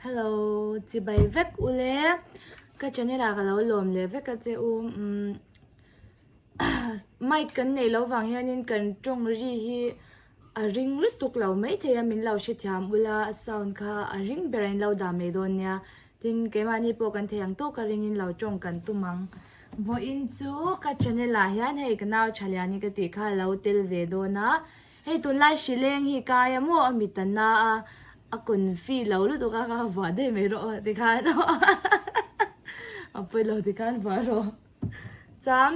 Hello, chibai vek ule. Ka channel ah ka lo lawm leh vek a che u. Umm mic kan neih loh vang hianin kan tawng ri hi a ring lutuk lo maithei a min lo hrethiam ula a sound kha a ring ber a in lo dah mai dawn nia. Tin, keimahni pawh kan thei ang tawk a ringin lo tawng kan tum ang. Vawiin chu ka channel ah hian hei ka nau Thaliani ka tih kha a lo tel ve dawn a. Hei tunlai hrileng hi kai a maw a mit a na a, a confi lo lutuk a ka vuah daih mai rawh aw tikhan a pawi lo tikhan vuah rawh. Chuan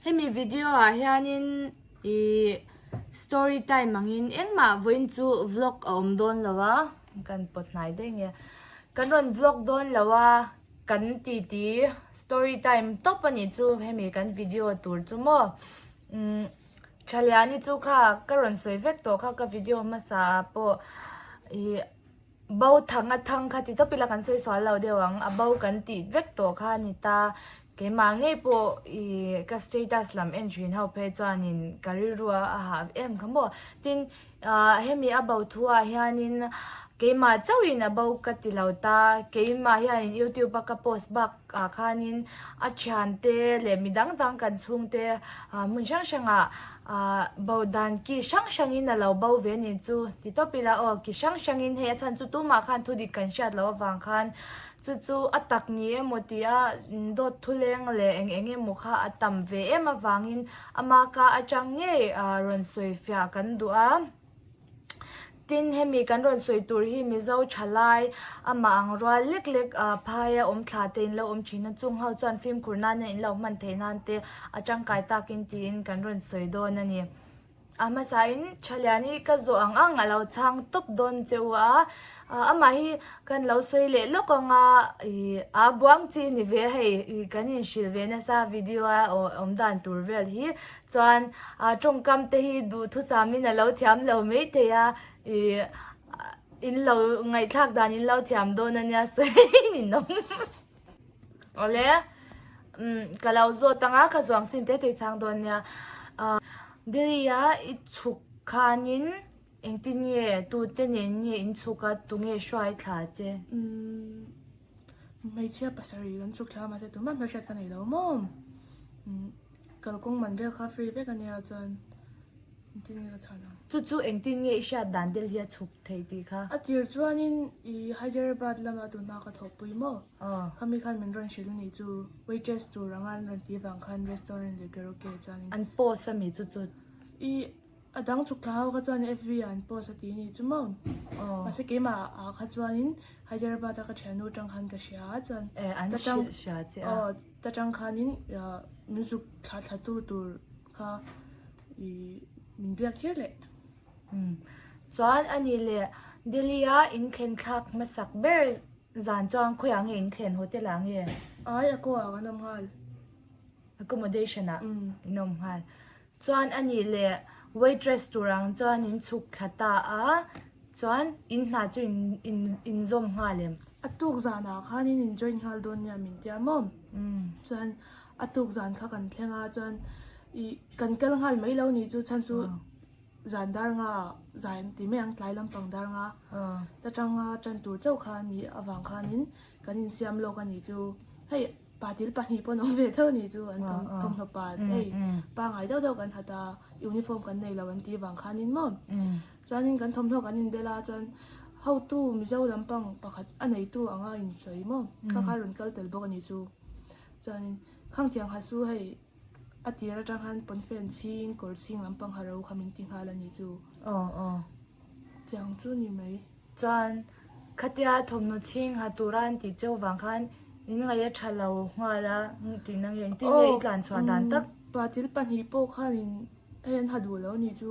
hemi video ah hianin ih story time angin engmah vawiin chu vlog a awm dawn lo a, kan pawt hnai daih nge kan rawn vlog dawn lo a kan titi story time tawp a nih chu hemi kan video tur chu maw umm. Thaliani chu kha ka rawn sawi vek tawh kha ka video hmasa ah pawh ih bo thang a thang kha ti tawp ila kan sawi sual lo deuh ang a bo kan tih vek tawh kha a ni ta keimah ngei pawh ih ka status lam en thin ho phei chuanin ka rilru a a hah em kha maw tin ah hemi a bo thu ah hianin keimah chauhin a bo ka ti lo ta keimah hianin youtube a ka post bak ah khanin a thiante leh mi dang dang kan chhungte ah hmun hrang hrangah ah bo dan ki hrang hrangin a lo bo ve a ni chu ti tawp ila aw ki hrang hrangin hei a chhan chu tumah khan thu dik kan hriat loh avang khan chu chu a tak ni emaw tih a dawt thuleng leh eng eng emaw kha a tam ve em avangin ama ka atang ngei ah rawn sawi fiah kan duh a. Tin, hemi kan rawn sawi tur hi Mizo thalai amah ang rual lek lek ah phaia awm thla te in lo awm thin a, chung ho chuan fimkhur nana in lo hman theih nan te a tangkai takin tiin kan rawn sawi dawn a ni. A hmasain Thaliani ka zawh ang ang a lo chhang tawp dawn che u a, amah hi kan lo sawi leh lawk ang a, ih a buang chi ni ve hei ih kan inhrilh ve nasa video a awm dan tur vel hi Chuan ah tawngkam te hi duhthusamin a lo thiam lo maithei a, ih in lo ngaihthlak dan in lo thiam dawn a nia sawi in awm. Awle umm ka lo zawt ang a, ka zuang chin te te chhang dawn nia. Ah Delhi a i chhuk khanin engtin nge tute nen nge in chhuk a tunge hruai thla che? Umm hmeichhia pasarih kan chhuk thla a mahse tumah hmelhriat ka nei lo maw? Umm. Kalkawng man vel kha free vek ania chuan engtin nge ka chhan ang. Chu chu engtin nge i hriat dan Delhi a chhuk theih tih kha? A tir chuanin i Hyderabad lama tunhma ka thawhpui maw? Khami khan min rawn hrilh anih chu waitress tur anga an rawn tih vang khan restaurant leh karaoke chuanin. An post ami chu chu? I a dang chhuk thla ho kha chuan FB ah an post a ti anih chu maw? Mahse keimah ah kha chuanin Hyderabad a ka thiannu atang khan ka hria a chuan. E an hrilh hria che a. Aw. Ta tang khanin min zuk thlah thla tu tur kha ih min biak kher leh. Umm. Chuan a ni leh Delhi a in thlen thlak hmasak ber zan chuan khawiah nge in thlen hotel ah nge? Ai a kawh ah kan awm nghal. Accommodation ah in awm nghal. Chuan a nih leh waitress tur ang chuan in chhuk thla ta a, chuan in hna chu in in in zawm nghal em? A tuk zanah khan in in join nghal dawn nia min tia maw? Chuan a tuk zan kha kan thleng a chuan ih kan kal nghal mai lo nih chu chhan chu zan dar nga zai an ti mai ang tlai lampang dar nga ta tanga tan tur chauh kha a nih avang khanin kan insiam lawk a nih chu hei. Patil pahnih pawh an awm ve tho a nih chu an thawmhnaw pa hei pangai deuh deuh kan hat a uniform kan nei lo an tih vang khanin maw chuanin kan thawmhnaw kan inbel a chuan hotu Mizo lampang pakhat a neitu anga insawi maw kha kha rawn kal tel bawk a nih chu chuanin khangtiang ha su hei a tir atang khan pawnfen chhing kawr chhing lampang ha ro kha min ti nghal a nih chu. Tiang chu ni mai. Chuan khatia thawmhnaw chhing ha tura an tih cheu vang khan in ngaih a tha lo nghal a tihna nge engtin nge i tlan chhuah dan tak? Patil pahnih pawh khanin hei an ha duh lo nih chu.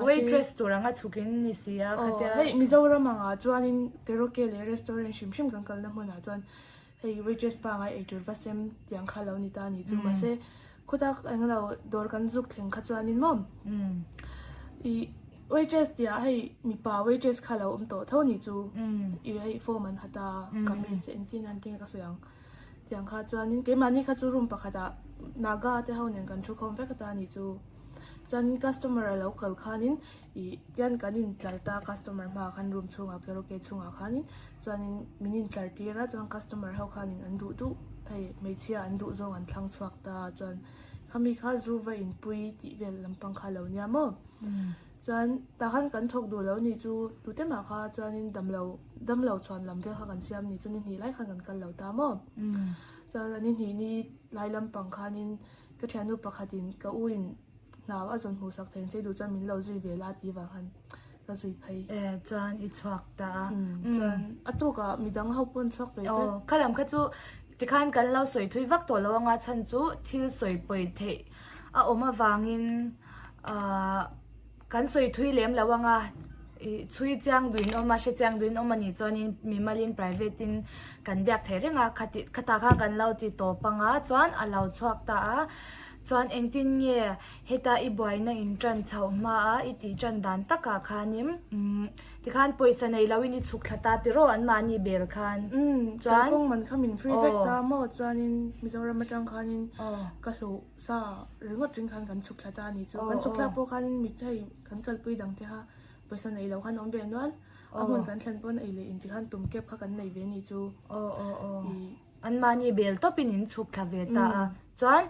Waitress tur anga chhukin ni si a khatia. Hei Mizoram angah chuanin karaoke leh restaurant hrim hrim kan kalna hmunah chuan hei waitress pangai eitur va sem tiang kha lo ni ta a nih chu mahse Khutak englo dawr kan zuk thleng kha chuanin maw ih waitress tih ah hei mipa waitress kha lo awm tawh tho ni chu ih hei form an hat a kamis engtin an tinge ka sawi ang tiang kha chuanin keimahni kha chu room pakhat ah naga te ho nen kan thu khawm vek ata ni chu. Chuan customer a lo kal khanin ih tian kan intlar ta customer hmaah khan room chhungah karaoke chhungah khanin chuanin min intlar tir a chuan customer ho khanin an duh duh hei hmeichhia an duh zawng an thlang chhuak ta chuan khami kha zu va inpui tih vel lampang kha a lo nia maw chuan tah khan kan thawk duh lo ni chu tute mah kha chuanin damlo damlo chhuan lam vel kha kan siam ni chu ni hnih lai khan kan kal lo ta maw chuan a ni hnih ni lai lampang khanin Ka thiannu pakhatin ka u in hna a zawn hmuh sak thei che duh chuan min lo zui ve la tih vang khan ka zui phei. E chuan i chhuak ta a. Chuan a tukah midang ho pawn chhuak ve vek. Aw kha lam kha chu tikhan kan lo sawi thui vak tawh lo anga chhan chu thil sawi pawi theih a awm avangin ahh Kan sawi thui lem lo anga ih chhui chiang duin awm a, hre chiang duin awm a nih chuanin mimalin private in kan biak theih reng a, khati khatah khan kan lo ti tawp anga chuan a lo chhuak ta a, chuan engtin nge heta i buaina in tan chhoh hma a i tih tan dan takah khanin umm tikhan pawisa nei loin i chhuk thla ta tiraw anmahni bel khan Umm chuan kalkawng man kha min free vek ta maw chuanin Mizoram atang khanin ka hluh. Sa ringawt ring khan kan chhuk thla ta a ni chu. Kan chhuk thlak pawh khanin mit hei kan kalpui dang te kha pawisa nei lo khan awm ve nual. A hmun kan thlen pawn ei leh inti khan tum kep kha kan nei ve a ni chu. Aw aw aw. Anmahni bel tawpin in chhuk thla ve ta a. Chuan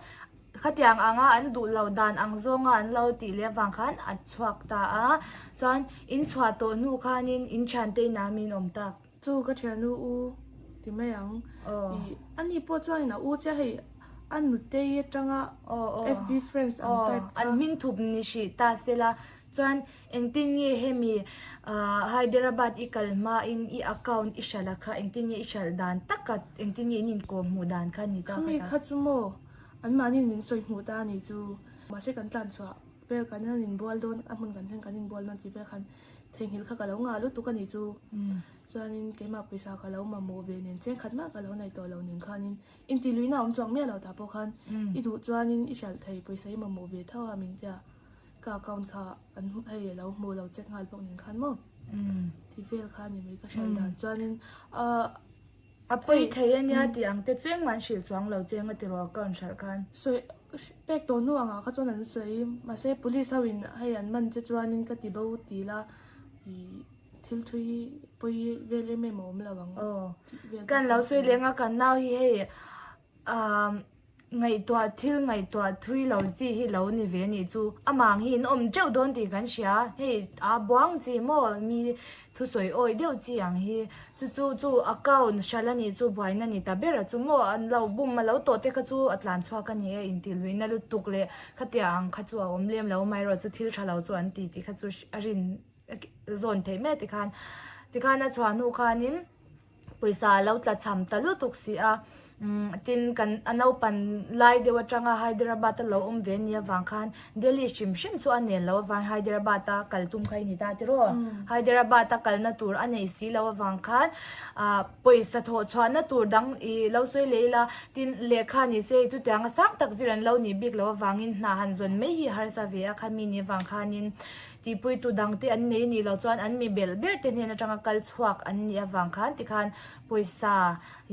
khatiang anga an duh loh dan ang zawnga an lo tih leh avang khan a chhuak ta a. Chuan in chhuah tawh hnu khanin in thiante inah min awm tak. Chu ka thiannu u ti mai ang. Ih ani pawh chuanin a u chiah hei a nutei atanga FB friends ang type kha. An hming thup ni hrih ta sela chuan engtin nge hemi Hyderabad i kal hmain i account i hralh a kha engtin nge i hralh dan taka engtin nge in inkawm hmuh dan kha ni ta Khami kha chu maw anmahniin min sawi hmuh ta a ni chu. Mahse kan tlan chhuah vel kan han inbual dawn a hmun kan thleng kan inbual dawn tih vel khan Theihnghilh kha ka lo ngah lutuk a nih chu. Chuanin keimah pawisa ka lo mamawh ve nen cheng khat mah ka lo nei tawh lo nen khanin inti luihna a awm chuang miah lo tah pawh khan i duh chuanin i hralh thei pawisa i mamawh ve tho a min tia ka account kha an hei a lo hmu lo check nghal bawk nen khan maw ti vel kha a ni mai ka hralh dan chuanin ahh A pawi thei a nia tih ang te chu engmah an hrilh chuang lo che anga tiraw account hralh khan. Sawi pek tawh hnu angah kha chuan an sawi mahse police ho in hei an man che chuanin ka ti bo ti la ih thil thui pawi vel em em a awm lo ang tih vel Kan lo sawi leh anga kan nau hi hei ahh Ngaihtuah thil ngaihtuah thui lo chi hi lo ni ve nih chu. Amah ang hi in awm teuh dawn tih kan hria. Hei a buang chi maw mi thusawi awi deuh chi ang hi. Chu chu chu account hralh a nih chu buaina ni ta ber a chu maw an lo bum a lo tawh te kha chu a tlan chhuak a ni e intihluihna lutuk leh khatia ang kha chu a awm lem lo amaherawhchu chu thil tha lo chu an ti tih kha chu a rin zawn theih mai tikhan tikhan a chhuah hnu khanin. Pawisa a lo tla cham ta lutuk si a, umm tin kan a naupan lai deuh atanga Hyderabad a lo awm ve nia vang khan Delhi hrim hrim chu a nel lo avang Hyderabad a kal tum kha i ni ta tiraw? Hyderabad a kalna tur a nei si lo avang khan ah pawisa thawh chhuahna tur dang ih lo sawi leh ila tin lehkha ni se chutiang a sang tak zir an lo nih bik loh avangin hna han zawn mai hi harsa ve a khami ni avang khanin Tihpuitu dangte an nei nih loh chuan an mi belh ber te hnen atanga kal chhuak an nih avang khan tikhan pawisa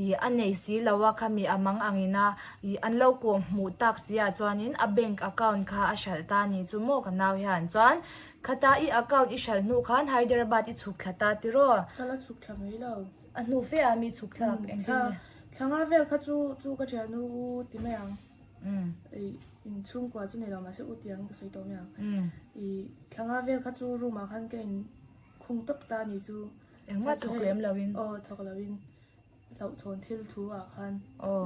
ih a nei si lo a khami a mang angin a ih an lo kawh hmuh tak si ah chuanin a bank account kha a hralh ta a nih chu maw ka nau hian chuan khata i account i hralh hnu khan Hyderabad i chhuk thla ta tiraw? Ka la chhuk thla mai lo. A hnu fe a mi chhuk thlak engtin nge? Thla nga vel kha chu chu ka thiannu ti mai ang. Ih in chhungkua chu nei lo mahse u tiang ka sawi tawh mai ang. Ih thla nga vel kha chu room ah khan ka in khung tawp ta a ni chu. Engmah thawk lem lo in. Aw thawk lo in hlauhthawn thil thu ah khan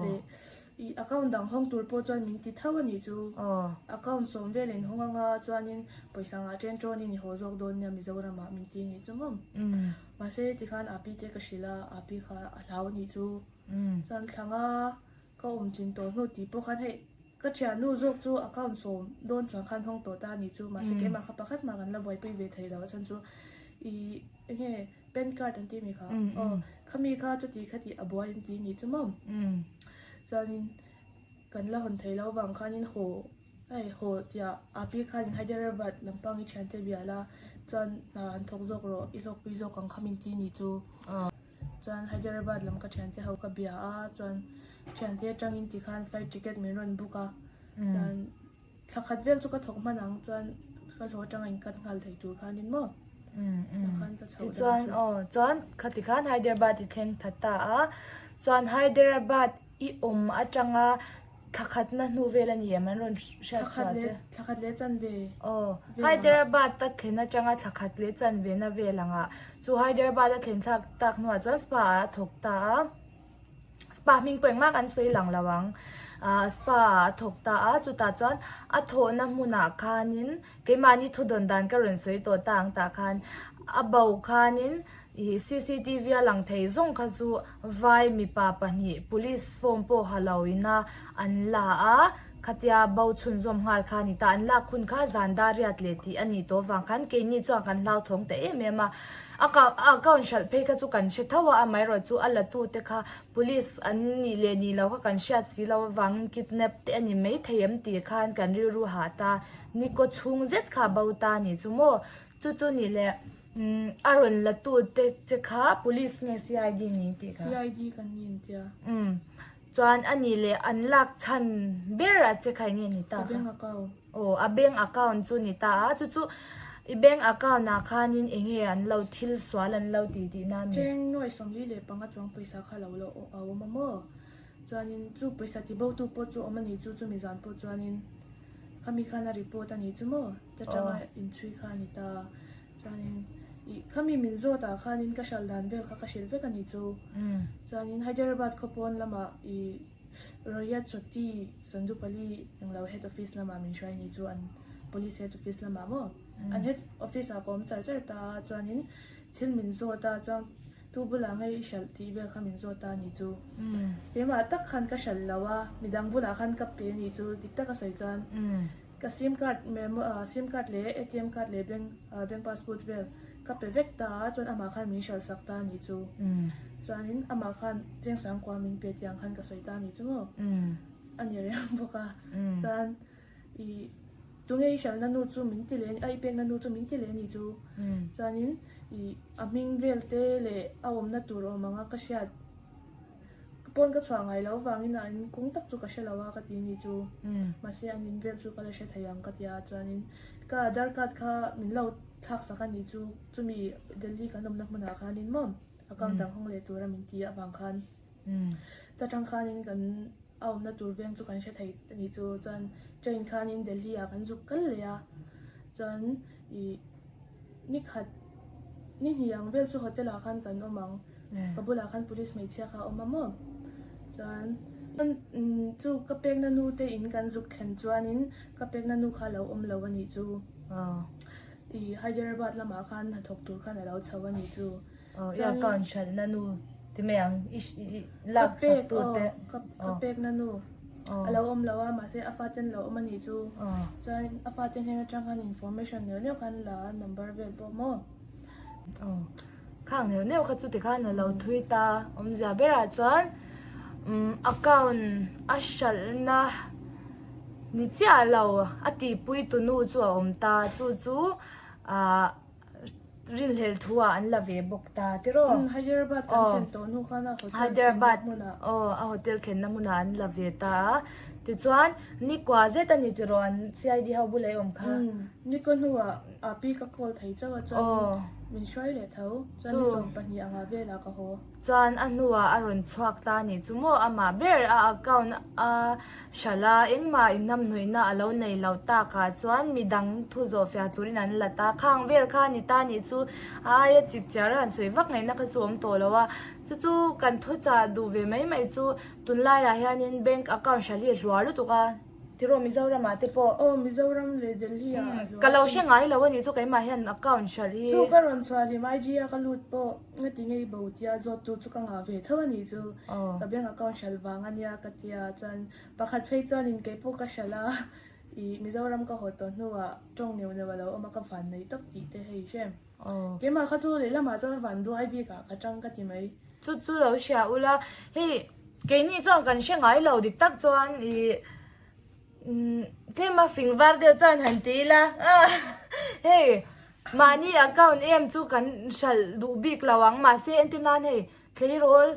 leh ih account dang hawng tur pawh chuan min ti tho a ni chu. Account sawm vel in hawng anga chuanin pawisa ngah chen ṭawn in i haw zawk dawn nia Mizoram ah min ti a nih chu maw. Mahse tikhan Api te ka hrilh a Api kha a hlau a nih chu. Chuan thla nga Ka awm tlin tawh hnu tih pawh khan hei ka thiannu zawk chu account sawm dawn chuan khan hawng tawh ta a nih chu mahse keimah kha pakhat mah kan la buaipui ve thei lo a chhan chu ih enge pan card an tih mi kha aw khami kha chuti khati a buai an ti a nih chu maw chuanin kan la hawn thei lo vang khanin haw hei haw tiah api khanin Hyderabad lampang i thiante bia la chuan hna han thawk zawk rawh i hlawkpui zawk ang kha min ti a nih chu. Chuan Hyderabad lam ka thiante ho ka bia a, chuan thiante atangin tikhan flight ticket min rawn book a, chuan. Thla khat vel chu ka thawk hman ang chuan ka hlawh atanga in cut nghal thei tur khanin maw tah khan ka chhoh dan Tichuan chu. aw chuan khati khan Hyderabad i thleng that ta a, chuan Hyderabad i awm atanga thla khatna hnu vel a ni em an rawn hriat chhuah che? Thla khat leh chanve Aw vel angah. Hyderabad a thlen atanga thla khat leh chanve na vel angah chu Hyderabad a thlen thlak tak hnuah chuan spa ah a thawk ta a. Spa hming pawh engmah kan sawi lang lo ang. Ahh spa ah a thawk ta a, chutah chuan a thawhna hmunah khanin keimahni thu dawn dan ka rawn sawi tawh ta ang tah khan a bo khanin ih cctv a lang thei zawng kha chu vai mipa pahnih police form pawh ha lo ina an la a, khatia bo chhunzawm nghal kha a ni ta. An lak hun kha zan dar riat leh tih a nih tawh avang khan keini chuan kan hlauthawng ta em em a. A a account hralh phei kha chu kan hre tho a, amaherawh chu a la tu te kha police an nih leh nih loh kha kan hriat si loh avangin kidnap te a ni mai thei em tih khan kan rilru hah ta, ni kaw chhung zet kha a bo ta a nih chu maw? Chu chu nih leh umm a rawn la tu te che kha police nge CID ni tih kha? CID kan ni an tia. Umm chuan a nih leh an lak chhan ber a che kha enge ni ta kha? Ka bank account. Aw, a bank account chu ni ta a, chu chu i bank account ah khanin enge an lo thil sual an lo ti tihna a mi? Cheng nuai 45 chuang pawisa kha lo la a awm a maw? Chuanin chu pawisa ti bo tu pawh chu awm a ni chu, chumi zan pawh chuanin khami khan a report a ni chu maw? Ta tanga inchhui kha a ni ta. Chuanin ih khami min zawt ah khanin ka hral dan vel kha ka hrilh vek a ni chu. Chuanin Hyderabad khawpawn lamah ih Royat Choti Sandupali englo head office lamah min hruai ni chu an police head office lamah maw an head office ah ka awm char char ta a chuanin thil min zawt a chuan tu bulah nge i hralh tih vel kha min zawt ta ni chu keimah tak khan ka hralh lo a midang bulah khan ka pe ni chu dik taka sawi chuan ka sim card memo sim card leh atm card leh bank bank passport vel ka pe vek ta a chuan amah khan min hralh sak ta a nih chu chuanin amah khan chengsang kua min pe tiang khan ka sawi ta a nih chu maw a ni reng bawk a chuan ih tunge i hralhna nu chu min ti leh a i pekna nu chu min ti leh a nih chu chuanin ih a hming vel te leh a awmna tur awm anga ka hriat. Ka pawn ka chhuah ngai lo vangin a in kawng tak chu ka hre lo a ka ti ni chu. Mahse an in vel chu ka la hre thei ang ka ti a chuanin ka Aadhaar card kha min lo thlak sak a ni chu chumi Delhi kan awmna hmunah khanin maw account dang hawng leh tura min ti avang khan ta tang khanin kan a awmna tur veng chu kan hre thei a ni chu chuan train khanin Delhi ah kan zuk kal leh a chuan ih ni khat ni hnih ang vel chu hotel ah khan kan awm ang. Ka bulah khan police hmeichhia kha a awm a maw? Chuan chu ka pekna nu te in kan zuk thlen chuanin ka pekna nu kha a lo awm lo a nih chu. I Hyderabad lamah khan hnathawk tur khan a lo chho a nih chu. I account hralhna nu ti mai ang i lak sak tu te. Ka pekna nu a lo awm lo a mahse a fate an lo awm a nih chu. Chuan a fate hnen atang khan information neuh neuh khan la a number vel pawh maw. Khang neuh neuh kha chu tikhan a lo thui ta awmzia berah chuan umm account a hralhna ni chiah lo a tihpui tu nu chu a awm ta chu chu ahh rinhlelh thu ah an la ve bawk ta tiraw Umm Hyderabad kan thlen tawh hnu khan a hotel thlenna hmunah aw a hotel thlenna hmunah an la ve ta a tichuan nikua zet a ni tiraw an CID ho bula i awm kha. Umm nikua hnuah A pi ka call thei chauh a chuan min hruai leh tho chuan ni 12 anga velah ka haw. Chuan a hnuah a rawn chhuak ta a nih chu maw amah ber a account a hralh a engmah inhnamhnawihna a lo nei lo takah chuan midang thu zawh fiah turin an la ta khang vel kha a ni ta a nih chu a aia chip chiar a han sawi vak ngaihna kha chu a awm tawh lo a chu chu kan thuchah duh ve mai mai chu tunlaiah hianin bank account hralh hi a hluar lutuk a. Tiraw Mizoram ah te pawh. Aw Mizoram leh Delhi ah a hluah. Ka lo hre ngai lo a nih chu keimah hian account hralh hi. Chu ka rawn chhuah hlim IG a ka lut pawh ngati ngei bo tia zawt tu chu ka ngah ve tho a nih chu. Ka bank account hralh vang a nia ka tia chuan pakhat phei chuanin kei pawh ka hralh a ih Mizoram ka haw tawh hnuah tawng neuh neuh a lo awm a ka van nei tawp tih te hei hrem. Keimah kha chu lehlamah chuan van duai bik ah ka tang ka ti mai. Chu chu lo hria ula hei keini chuan kan hre ngai lo dik tak chuan ih tlem a fing var deuh chuan han ti ila hei mahni account em chu kan hralh duh bik lo ang mahse entir nan hei tleirawl.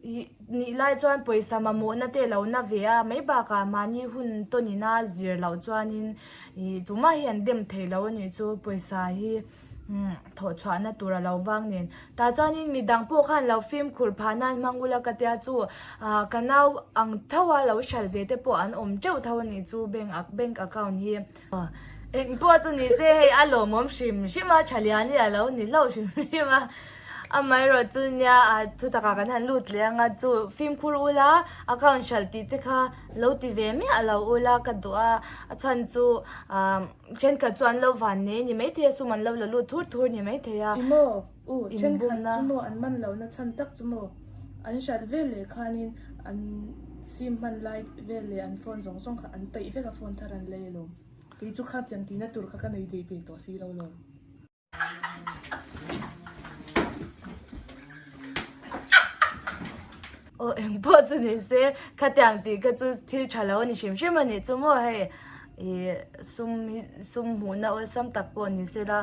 Ih nih lai chuan pawisa mamawhna te lo na ve a, mai bakah mahni hun tawnina zir loh chuanin ih chumah hi an dem thei lo a nih chu pawisa hi umm thawh chhuahna tur a lo vang nen. Tah chuanin midang pawh khan lo fimkhur phah nan hmang ula ka tia chu ah ka nau ang tho a lo hralh ve te pawh an awm teuh tho a nih chu bank bank account hi. Eng pawh chu ni se hei a lawmawm hrim hrim a, tha lian hi a lo ni hlauh hrim hrim a. Amaherawh chu nia ah thutakah kan han lut leh anga chu fimkhur ula account hralh tih te kha lo ti ve miah lo ula ka duh a, a chhan chu ah thenkhat chu an lo van nei ni maithei a sum an lo la lut thur thur ni maithei a. I maw? U thenkhat chu maw an man lohna chhan tak chu maw? An hralh vel leh khanin an sim hman lai vel leh an phone zawng zawng kha an peih vek a phone thar an lei alawm. Kei chu kha tiang tihna tur kha ka nei daih ve tawh si lo lawm. Aw eng pawh chu ni se khatiang tih kha chu thil tha lo a ni hrim hrim a nih chu maw hei ih sum hi sum hmuhna awlsam tak pawh ni se la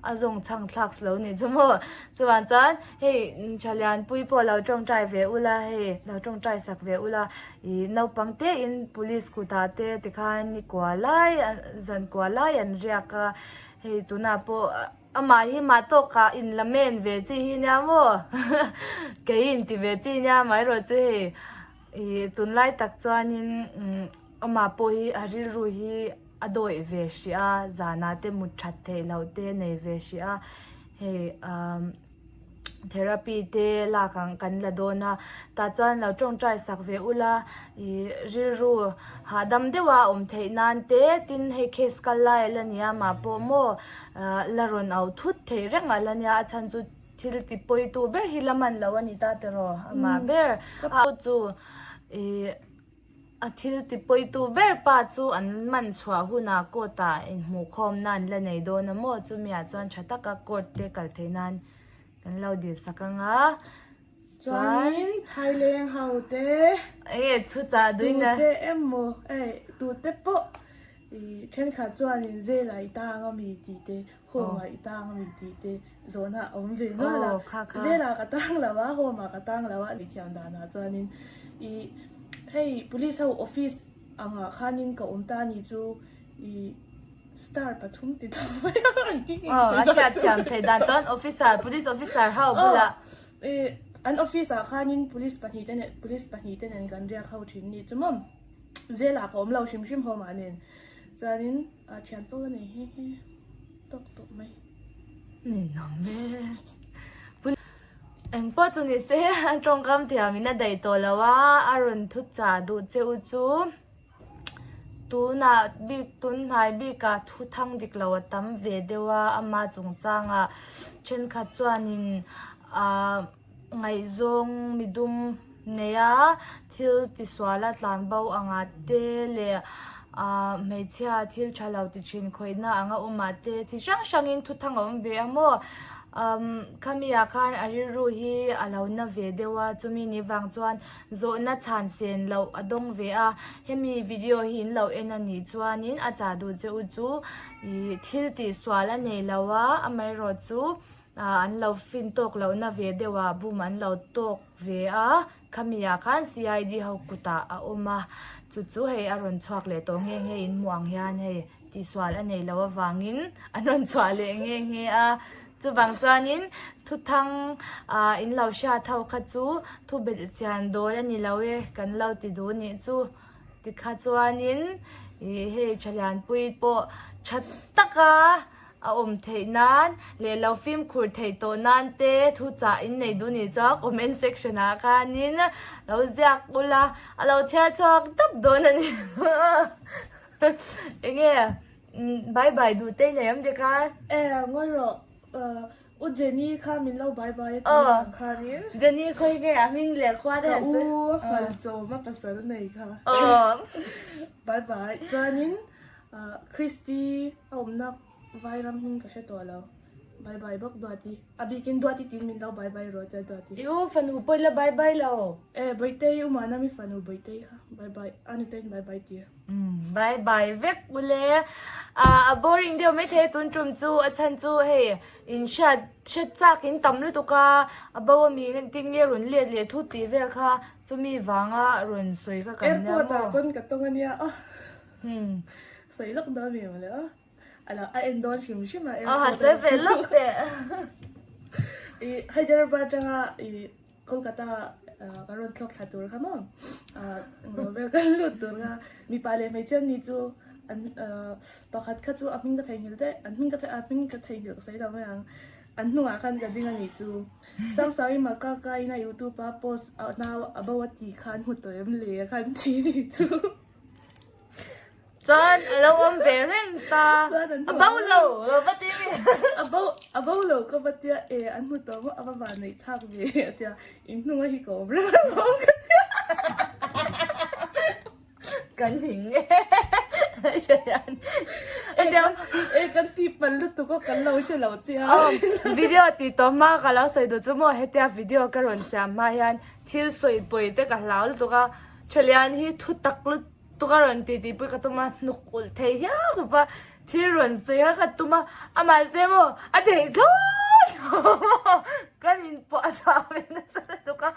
a zawng chhang thlak lo nih chu maw chuvang chuan hei tha lianpui pawh lo tawngtai ve ula hei lo tawngtai sak ve ula ih naupang te in police kutah te tikhan ni kua lai zan kua lai an riak a hei tunah pawh amah hi mah tawkah in la men ve chi hi nia maw kei in ti ve chi nia amaherawh chu hei ih tunlai tak chuanin umm amah pawh hi a rilru hi. A dawih ve hrih a, zanah te mut that theih loh te nei ve hrih a, hei umm therapy te lak ang kan la dawn a, tah chuan lo tawngtai sak ve ula ih rilru hahdam deuh a awm theih nan te tin hei case kal lai a la ni a mah pawh maw ah la rawn auh thut theih reng a la nia a chhan chu thil ti pawi tu ber hi la man lo a ni ta tiraw amah ber a chu ih. A thil tipawitu ber pa chu an man chhuah hunah court ah inhmuhkhawmna an la nei dawn a maw? Chumi ah chuan tha taka court te kal theih nan kan lo dil sak ang a. Chuanin Phaileng ho te. Enge thu chah duin a. Tute emaw eh tute pawh ih thenkhat chuanin jail ah i tang a mi tih te home ah i tang a mi tih te zawhna a awm ve nual a. Jail ah ka tang lo a home ah ka tang lo a thiam danah chuanin ih hei police ho office angah khanin ka awm ta ni chu ih star pathum ti ta mai a an ti ngei Aw a hriat thiam theih dan chuan officer police officer ho bulah ih an office ah khanin police pahnih te nen police pahnih te nen kan riak ho thin ni chu maw jail ah ka awm lo hrim hrim home ah nen chuanin a thian pawh ka nei nghe nghe tawk tawh mai. Ninawm e. Eng pawh chu ni se a tawngkam thiam in a daih tawh lo a, a rawn thu chah duh che u chu tunah bik tun hnai bikah thu thang dik lo a tam ve deuh a, ama chungchangah thenkhat chuanin ahh ngaihzawng midum nei a, thil tisuala tlanbo angah te leh ahh hmeichhia thil tha lo ti thin khawihna anga awmah te chi hrang hrangin thu thang a awm ve a maw umm khami ah khan a rilru hi a lo na ve deuh a chumi ni vang chuan zawhna chhan sen loh a dawng ve a hemi video hi in lo en a nih chuanin a chah duh che u chu ih thil tihsual a nei lo a amaherawh chu ah an lo fin tawk lohna ve deuh ah bum an lo tawk ve a khami ah khan C_I_D ho kutah a awm a chu chu hei a rawn chhuak leh tawh nghe nghe in hmuh ang hian hei tihsual a nei loh avangin an rawn chhuah leh nghe nghe a chuvang chuanin thuthang ah in lo hriat ho kha chu thu belh chian dawl a ni lo e kan lo ti duh nih chu. Tikha chuanin ih hei Thalianpui pawh tha taka a awm theih nan leh lo fimkhur theih tawh nan te thu chah in nei duh nih chuan comment section ah khanin lo ziak ula a lo chhiar chhuak dap dawn a ni enge bye bye duh te i nei awm tikhan. E ngawi rawh U Jenny kha min lo bye bye a tih vang khanin. Jenny khawi nge a hming leh khua te Ka u Malchawm a pasal nei kha. Bye bye. Chuanin Christy a awmna Vairam hming ka hre tawh lo. Bye bye bawk Duati. A bikin Duati tiin min lo bye bye rawh tia Duati. I u fanu pawh ila bye bye lo. E Bawihtei u mahna mi fanu Bawihtei kha bye bye a nuteiin bye bye tia. Bye bye vek ule. A boring deuh maithei tun tum chu a chhan chu hei in hriat hriat chak in tam lutuk a, a bo ami engtin nge rawn let leh thut tih vel kha chumi vanga rawn sawi kha kan nia maw. Airport ah pawn ka tawng ania aw. Sawi lawk dawn mi mawle aw. A lo a en dawn hrim hrim a airport. Aw ha sawi ve lawk teh. I Hyderabad atanga i Kolkata kan rawn thlawk thla tur kha maw englo vel kan lut tur kha mipa leh hmeichhia an ni chu an pakhat kha chu a hming ka theihnghilh daih an hming ka a hming ka theihnghilh ka sawi lo mai ang an hnungah khan ka ding a nih chu Sangsangi Makaka in a youtube a post a nau a bo a tih khan hmu tawh em le a khan thi nih chu. Chuan a lo awm ve reng ta. A bo lo lo va ti mi. A bo a bo lo ka va tia e an hmu tawh maw a va van neih thlak ve a tia in hnung a hi ka awm reng a lawm ka tia. Kan hing e. E kan ti pal lutuk aw kan lo hre lo che a. Video ti tawh hma ka lo sawi duh chu maw hetia video ka rawn siam hma hian thil sawi pawi te ka hlau lutuk a Thalian hi thu tak lutuk. Tuk a rawn ti tih pawh ka tum a, hnuk ulh thei hiau khawp a, thil rawn sawi kha ka tum a, amah se maw a theih thlawt lo maw, kan inpawh a chhuah ve nasa lutuk a,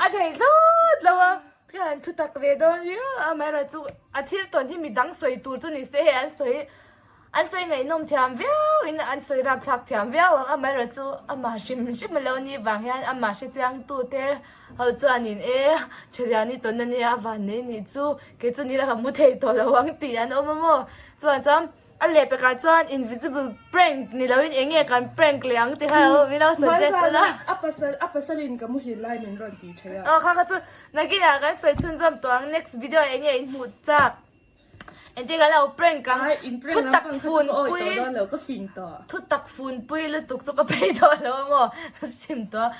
a theih thlawt lo a, ka han thu tak ve dawn riau a, amaherawhchu a thil tawn hi midang sawi tur chu ni se hei an sawi An sawi ngaihnawm thiam viau in an sawi rapthlak thiam viau ang, amaherawhchu amah hrim hrim a lo nih vang hian amah hre chiang tute ho chuan in e Thaliani tawn a nia a van nei nih chu kei chu nila ka mu thei tawh lo ang tih an awm a maw chuan chuan a lehpekah chuan invisible prank ni loin eng nge kan prank leh ang tih kha lo min lo suggest a. A pasal a pasalin ka muhil lai min rawn tih thei a. Aw kha kha chu nakinah kan sawi chhunzawm tawh ang next video ah eng nge in hmuh chak. Engtin kan lo prank ang. Ai, in prank Thu lam tak pang kha chu fun ka awih pui. tawh dawn lo, ka fing tawh. Thu tak fun pui lutuk chu ka phei tawh lo a maw? Ka sim tawh.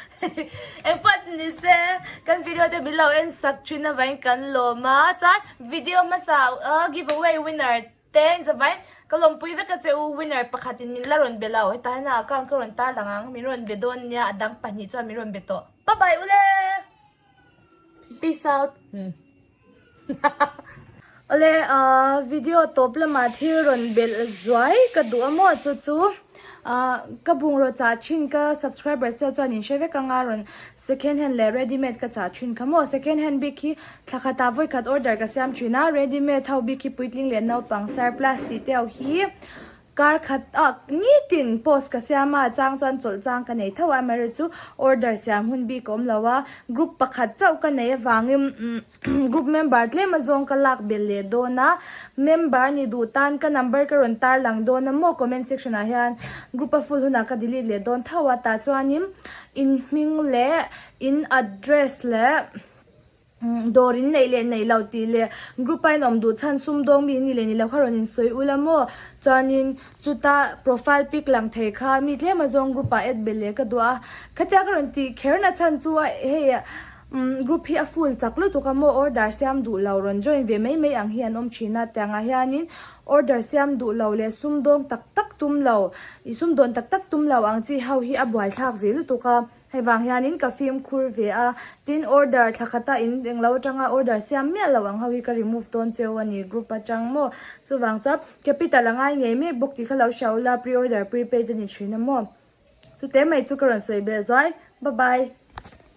Engpawh ni se, kan video te min lo en sak thin avangin kan lawm a. Chuan video hmasa give away winner te in zavaiin ka lawmpui vek a che u. Winner pakhat in min la rawn be lo. Hetah hian a account ka rawn tar lang ang. Min rawn be dawn nia, a dang pahnih chuan min rawn be tawh. Bye bye ule! Peace out. Awle ahh video tawp lamah thil rawn belh zuai ka duh a maw chu chu ahh ka bungraw chah thin ka subscribers te chuan in hre vek anga rawn second hand leh ready made ka chah thin kha maw second hand bik hi thla khatah vawi khat order ka siam thin a ready made ho bik hi puitling leh naupang surplus tih te ho hi Kar khat ah nitin post ka siam a, chang chuan chawlh chang ka nei tho a, amaherawhchu chu order siam hun bik a awm lo a, group pakhat chauh ka nei avangin group member tlem azawng ka lak belh leh dawn a, member ni duh tan ka number ka rawn tar lang dawn a maw comment section ah hian group a full hunah ka delete leh dawn tho a, tah chuanin in hming leh in address leh. Dawr in neih leh neih loh tih leh group a inawm duh chhan sumdawng mi ni leh ni lo kha rawn insawi ula maw? Chuanin chuta profile pic lang thei kha mi tlem azawng group ah add belh leh ka duh a, khatia ka rawn tih kher na chhan chu a hei group hi a full chak lutuk a maw order siam duh lo rawn join ve mai mai ang hi an awm thin a, tiang ah hianin order siam duh lo leh sumdawng tak tak tum lo ih sumdawn tak tak tum lo ang chi ho hi a buaithlak ve lutuk a. Hei vang hianin ka fimkhur ve a, tin order thla khata in englo atanga order siam miah lo ang ho hi ka remove dawn cheu a ni group atang maw. Chuvang chuan capital a ngai ngei mek bawk tih kha lo hria ula pre order prepaid a ni thin a maw. Chute mai chu ka rawn sawi belh zuai. Bye bye.